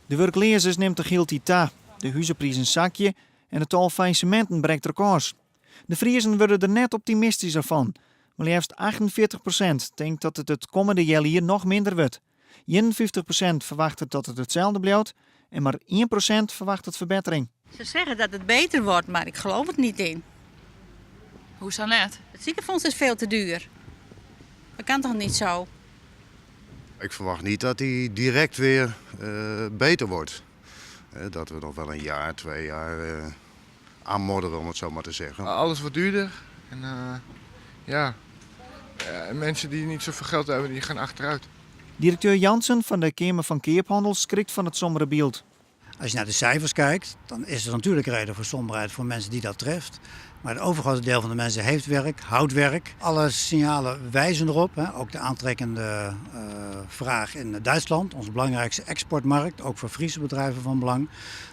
De wurkleazens nimt noch hieltyd ta, de huzeprizen sakje en it tal faillisseminten brekt rekôrs. De Friezen wurde der net optimistysker fan. Mar leafst 48% tinkt dat it it kommende healjier noch minder wurdt. 51% ferwachtet dat it itselde bliuwt en mar 1% ferwachtet ferbettering. Ze zeggen dat het beter wordt, maar ik geloof het niet in. Hoezo net? Het ziekenfonds is veel te duur. Dat kan toch niet zo? Ik verwacht niet dat die direct weer beter wordt. Dat we nog wel een jaar, 2 jaar aanmodderen, om het zo maar te zeggen. Alles wordt duurder. En ja, mensen die niet zoveel geld hebben, die gaan achteruit. Direkteur Jansen fan de Keamer fan Keaphannel skrikt fan it sombere byld. Als je naar de cijfers kijkt, dan is er natuurlijk reden voor somberheid voor mensen die dat treft. Maar het overgrote deel van de mensen heeft werk, houdt werk. Alle signalen wijzen erop. Hè. Ook de aantrekkende vraag in Duitsland, onze belangrijkste exportmarkt, ook voor Friese bedrijven van belang.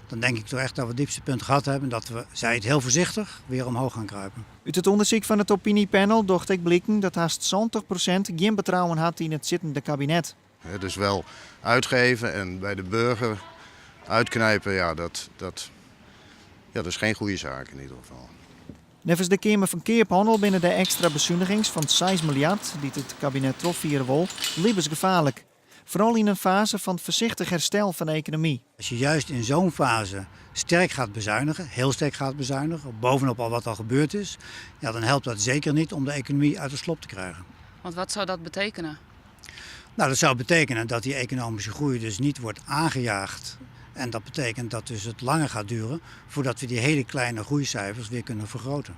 Dan denk ik toch echt dat we het diepste punt gehad hebben en dat we, zij het heel voorzichtig, weer omhoog gaan kruipen. Ut it ûndersyk fan it opinypanel docht ek bliken dat hast 70% gjin betrouwen hat yn it sittende kabinet. Dus wel uitgeven en bij de burger uitknijpen, ja, ja, dat is geen goede zaak in ieder geval. Neffens de Keamer fan Keaphannel binne de ekstra besunigings fan 6 miljard dy't it kabinet trochfiere wol, libbensgefaarlik. Foaral yn in faze fan foarsichtich herstel fan de ekonomy. Als je juist in zo'n fase sterk gaat bezuinigen, heel sterk gaat bezuinigen, bovenop al wat al gebeurd is, ja, dan helpt dat zeker niet om de economie uit de slop te krijgen. Want wat zou dat betekenen? Nou, dat zou betekenen dat die economische groei dus niet wordt aangejaagd. En dat betekent dat dus het langer gaat duren voordat we die hele kleine groeicijfers weer kunnen vergroten.